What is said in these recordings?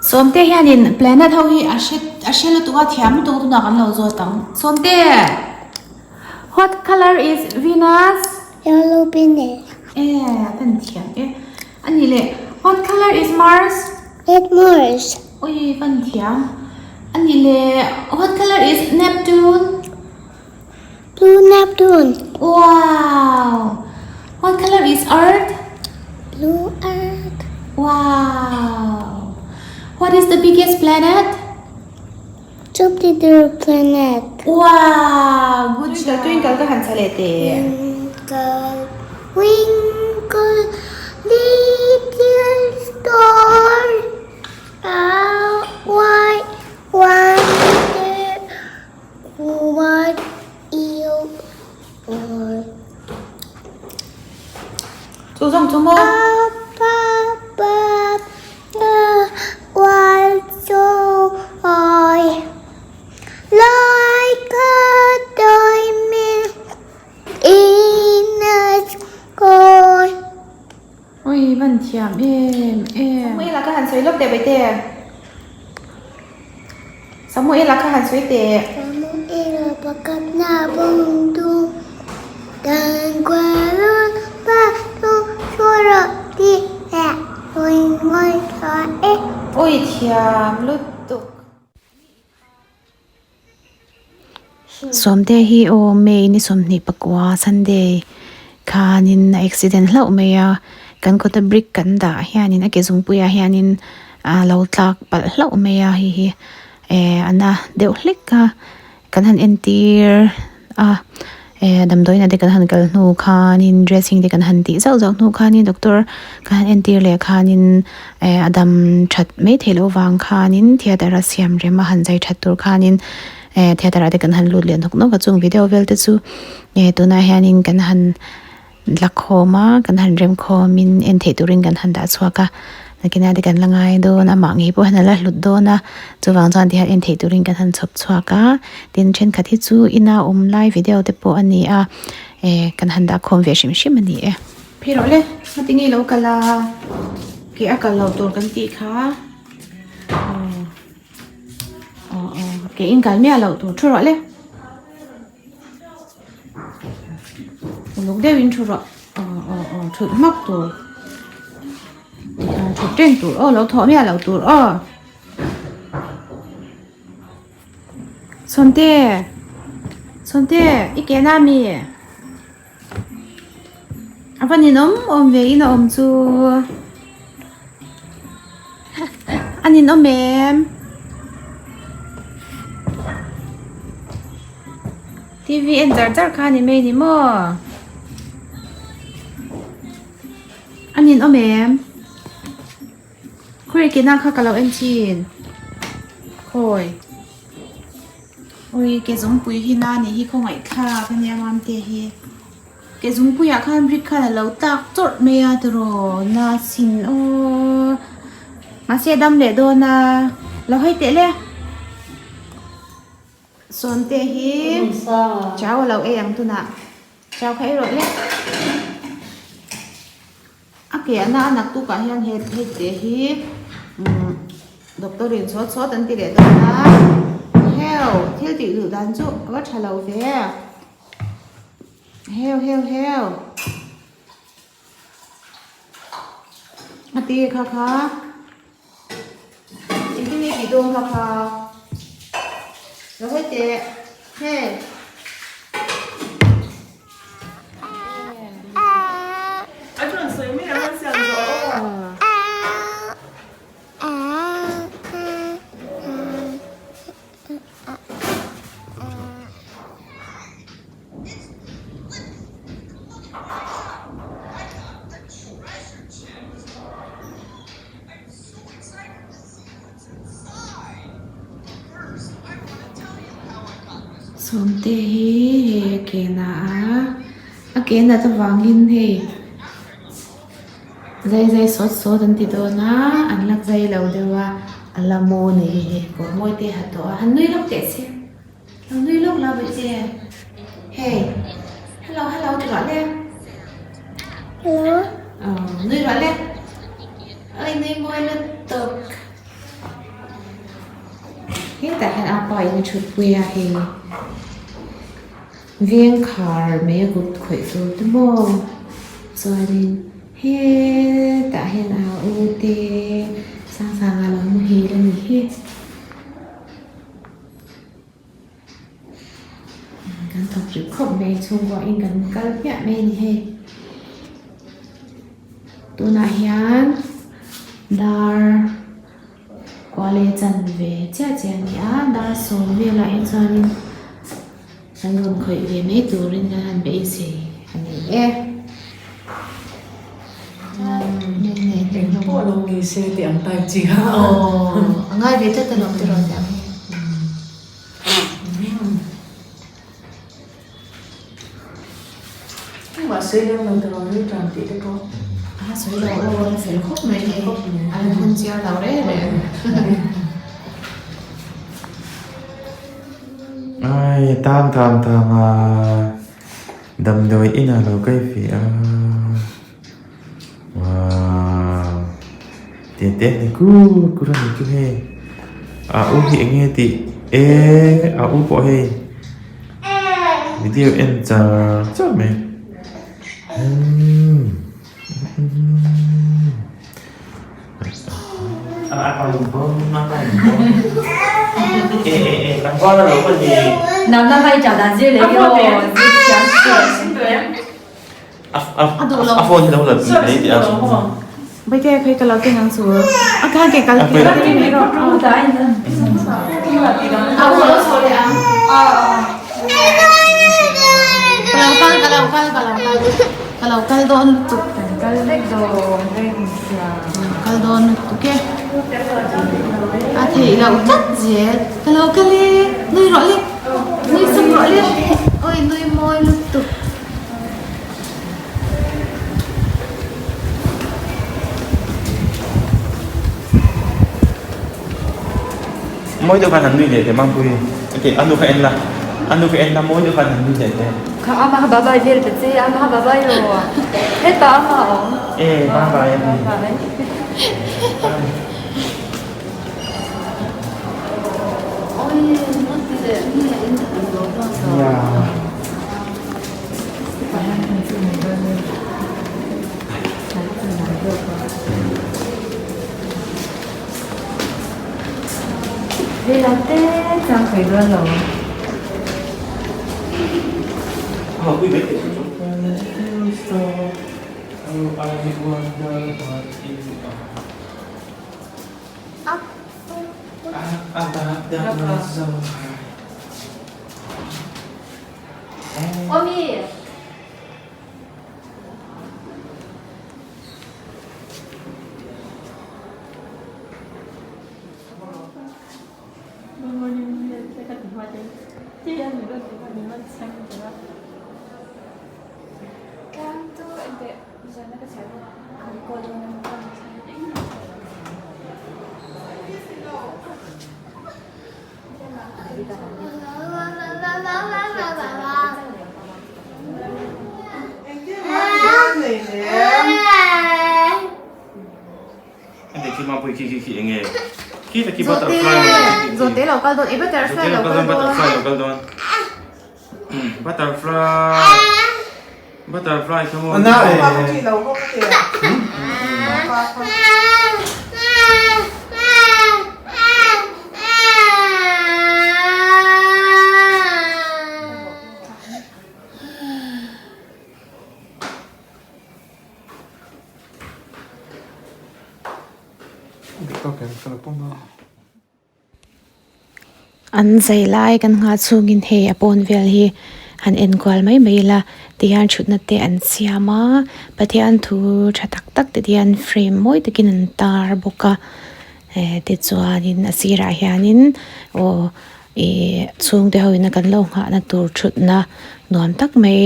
Sawmte hianin planet ho hi a hre a hre lutuk a thiam lutuk a tunah kan lo zawt ang. Sawmte, what colour is Venus? Yellow planet. E, a pan thiam e. A nih leh, what colour is Mars? Red Mars. Ui, pan thiam. A nih leh, what colour is Neptune? Blue Neptune. Wow! What color is Earth? Blue Earth. Wow! What is the biggest planet? Jupiter planet. Wow! Good job. Twinkle ka han sa leh teh. Twinkle, twinkle, little star, how I wonder what you are. Chu zawng chu maw? Up above the world so high, like a diamond in the sky. Ui van thiam em em. Samuela ka han sawi lawk teh Baite. Samuela ka han sawi teh. Samuela pakhat na bawng tu dan kuala pa tu suara ti leh ui ngawi tha e. Ui thiam lutuk. Sawmte hi aw May ni 24 Sunday khanin a accident hlauh mai a, kan kawta brick kan dah hianin a ke zungpuiah hianin a lo tlak palh hlauh mai a hei hi eh a na deuh hlek a kan han entir a eh damdawiin ah te kan han kal hnu khanin dressing te kan han tih zauh zauh hnu khanin doctor kan han entir leh khanin eh a dam that mai theih loh vang khanin theatre a siam rem a han zai that tur khanin eh theatre ah te kan han lut leh nawk nawk a chung video vel te chu eh tunah hianin kan han la khawm a kan han rem khawmin en theih turin kan han dah chhuak a nakinah te kan la ngai dawn a mah ngei pawh hian a la hlut dawn a chuvang chuan tihian en theih turin kan han chhawp chhuak a tin thenkhat hi chu ina awm lai video te pawh a ni a eh kan han dah khawm ve hrim hrim a ni e. Phei rawh le hmatinge lo kal a ke a kal loh tur kan tih kha aw aw aw ke in kal miah loh tur thu rawh le. Uluk deuhin thu rawh aw aw aw thut hmak tur tikhan thut reng tur aw lo thawh miah loh tur aw Sawmte Sawmte i ke na mi a va ninawm awm ve in a awm chu a ninawm em. TV en char char kha a ni mai ni maw? A ninawm em? Khawi ke na kha ka lo en thin. Khawi. Ui ke zungpui hi na nih hi khawngaih thlak a nia mamte hi. Ke zungpuiah khan brick khan a lo tak chawrh mai a tiraw na sin aw. Mahse a dam leh dawn a, lo hawi teh le. Sawmte hi chau a lo ei ang tunah chau kha ei rawh le a ke a na a naktukah hian he hei te hi umm doctor in sawt sawt an ti leh dawn a heu thil tih duh dan chu a va tha lo ve heu heu heu a ti kha kha. Engtin nge tih dawn kha kha? Lo hawi teh. Hey. Sawmte hi hei a ke na a a ke nat avangin hei zai zai sawt sawt an ti dawn a an la zai lo deuh a a la mu a ni hei kawr mawi te a ha tawh a han nui lawk teh se. Lo nui lawk la Bawiche. Hey. Hello hello ti rawh le. Hello. Aw nui rawh le. Oi nui mawi lutuk. Hetah hian apa in a thutpui a hei veng khar mai a kut khawih tur te maw chuanin hetah hian a u te Sangsanga lo muhil a ni hi. Kan thawk rih khawp mai chhungkua in kan kal hmiah mai a ni hei tunah hian dar kual leh chanve chiah chiah a ni a dar sawm velah hi chuanin kan rawn khawih ve mai turin kan han beisei a ni e. Eng pawh lo ni se tih ang type chi kha. Aw a ngai ve tlat alawm tiraw tih ang hi. Mahse hian lo tiraw ril tan tih te pawh. A sawi lo aw a fel khawp mai hei a la phun chiar lo reng reng. Ai tang tang tang a. Damdawi inah lo kai ve a wow tete a ni kur kur a ni chu hei a u hi eng nge tih e a u pawh hei video en char char mai umm Kal dawn lutuk e. A theih loh tlat zel. Ka lo kal e. Nui rawh le. Nui suk rawh le. Awi nui mawi lutuk. Mawi deuh khan han nui leh teh Mangpui. Ok a nu kha en la. A nu kha en la mawi deuh khan han nui leh teh. Kha ama kha bye bye vel ta che ama kha bye bye lo. Hetah ama a awm. E bye bye a ni. Bye bye. Awmi. Zawhte lo kal dawn, i butterfly lo kal dawn. Butterfly lo kal dawn. Butterfly. Butterfly come on. An zai lai kan nghah chhungin hei a pawn vel hi han enkual mai mai ila tihian thutna te an siam a Pathian thu tha tak tak te hian frame mawi takin an tar bawk a eh tichuanin a sirah hianin aw ih chhungte ho ina kan lo nghahna tur thutna nuam tak mai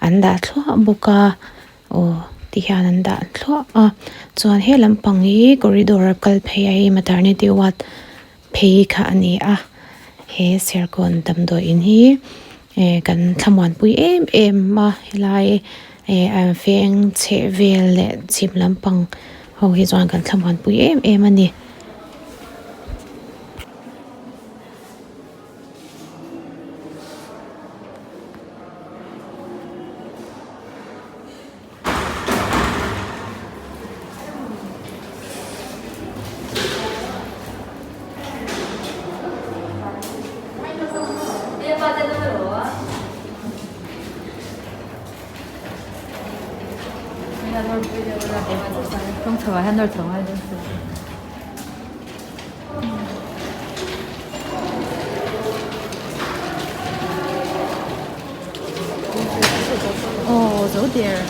an dah thluah bawk a. Aw ti hian an dah thluah a chuan he lampang hi corridor a kal phei a hei maternity ward phei kha a ni a he serkawn damdawiin hi eh kan thlamuanpui em em a helai eh a veng chheh vel leh chhim lampang ho hi chuan kan thlamuanpui em em a ni. chho ah hian nawr chho ngai dawn si. Aw zo der.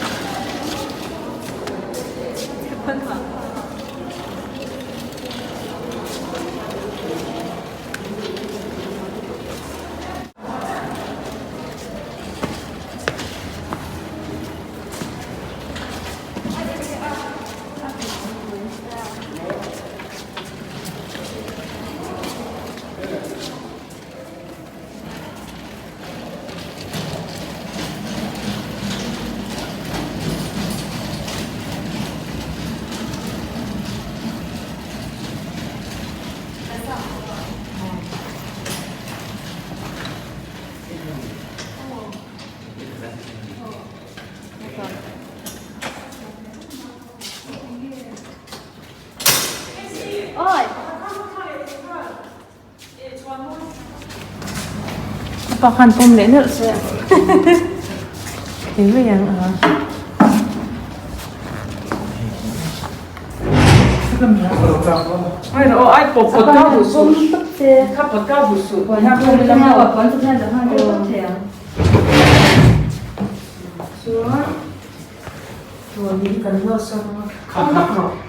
Pa khan pawm leh neuh se thei mai ang a.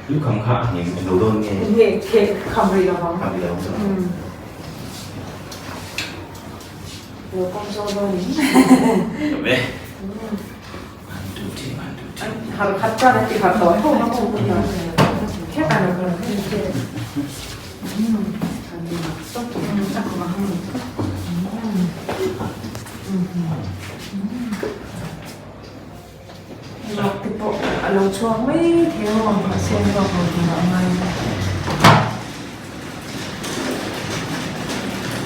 Lukham kha a ngeng lo dawn nge? Nge kham rih lo ang. Kham rih lo ang. Lo kawm zawk dawn in. Ve. One two three one two three. Har khat chuan a ti har tawh tho a kawm ta. Khek a lo kal. Ruak te pawh a lo chhuak mai thei a awm mahse ruak lo tur ah a ngai a.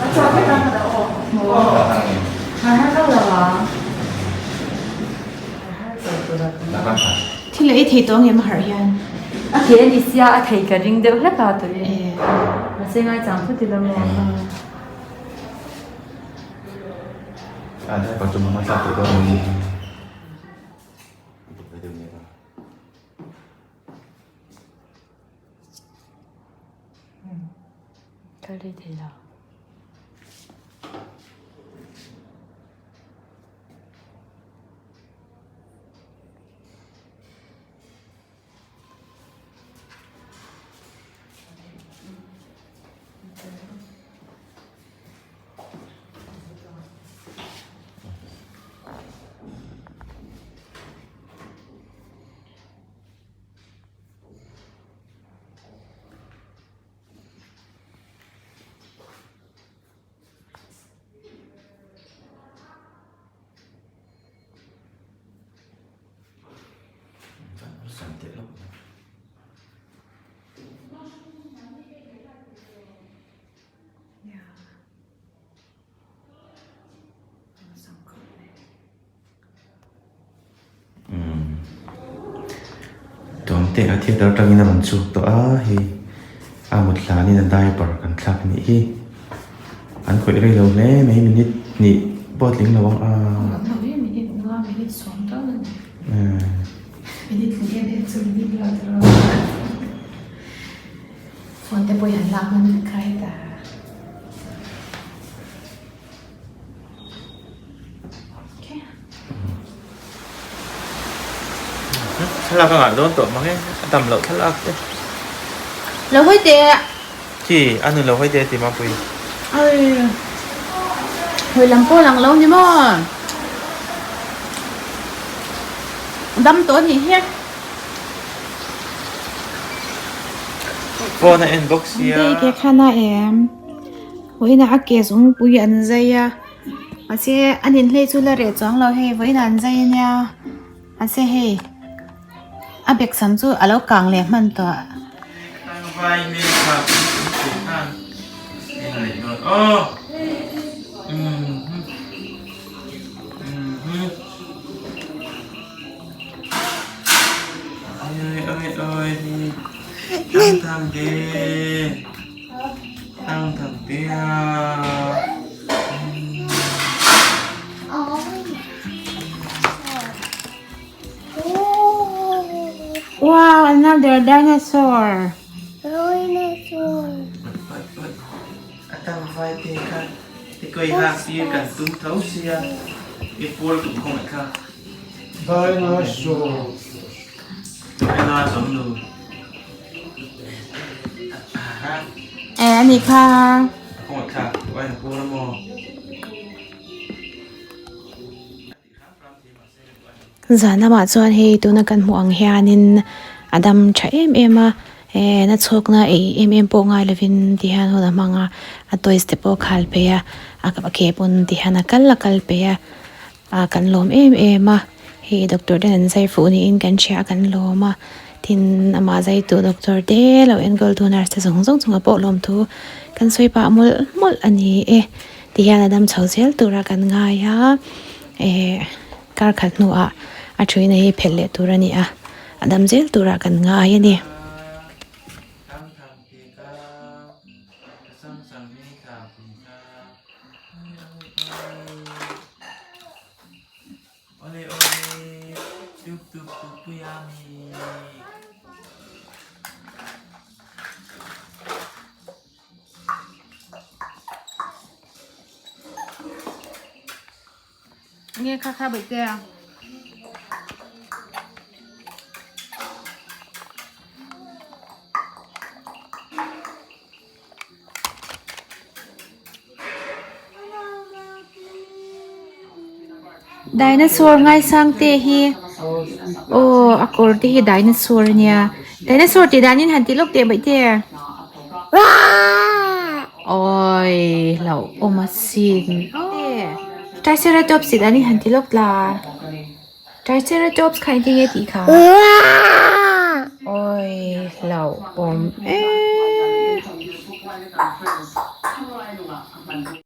A chhuak vek ang a aw. Har har lo lo a. Thil ei thei tawh ngem a harh hian. A ke a ni sia a thei ka ring deuh hlek a turin. Mahse ngaichang phawt ila maw. Kal rei thei lo. Tuamte a theatre atangin a rawn chhuak tawh a hei a mut hlanin a diaper kan thlak a nih hi an khawih rei lo hle mai minute hnih pawh a tling lo ang a. Phone te pawhin an lak hman vek kha heta. Okay. Thlalak a ngah dawn tawh mang e, a dam loh thlalak te. Lo hawi teh. Khi, a nu lo hawi teh ti Mapui. Ai. Hawi lam pawh lang lo ni maw. Dam tawh a nih hi. Phone a en bawk sia. Hei ke khan a em vawiinah a ke zungpui an zai a mahse an inhlei chu la reh chuang lo hei vawiinah an zai ania mahse hei a bag sam chu a lo kang leh hman tawh. Wow, another dinosaur. Dinosaur. A tam vai te kha te koi hak tir kan tum tho sia i pual tum khawng eh kha. Dinosaur. Ena zawm nu. E ani kha. Khawng eh kha vai na pual amaw. Zan lamah chuan hei tuna kan hmuh ang hianin a dam tha em em a eh na chhawkna ei em em pawh ngai lovin ti hian hun a hmang a a toys te pawh a khal phei a a ke pawn ti hian a kal a kal peih a ah kan lawm em em a hei doctor ten an zai fuh niin kan hria a kan lawm a tin amah zai tu doctor te lo enkawl tu nurse te zawng zawng chungah pawh lawm thu kan sawi pah mawlh mawlh a ni e. Ti hian a dam chho zel tura kan ngai a eh kar khat hnuah a thuina hi phelh leh tur a ni a a dam zel turah kan ngai a ni. Nge kha kha bai te a. Dinosaur ngaisang te hi aw a kawr te hi dinosaur a nia dinosaur tih danin han ti lawk teh mai te awii hlauhawm asin triceratops tih danin han ti lawk la triceratops kha engtin nge tih kha awii hlauhawm eee.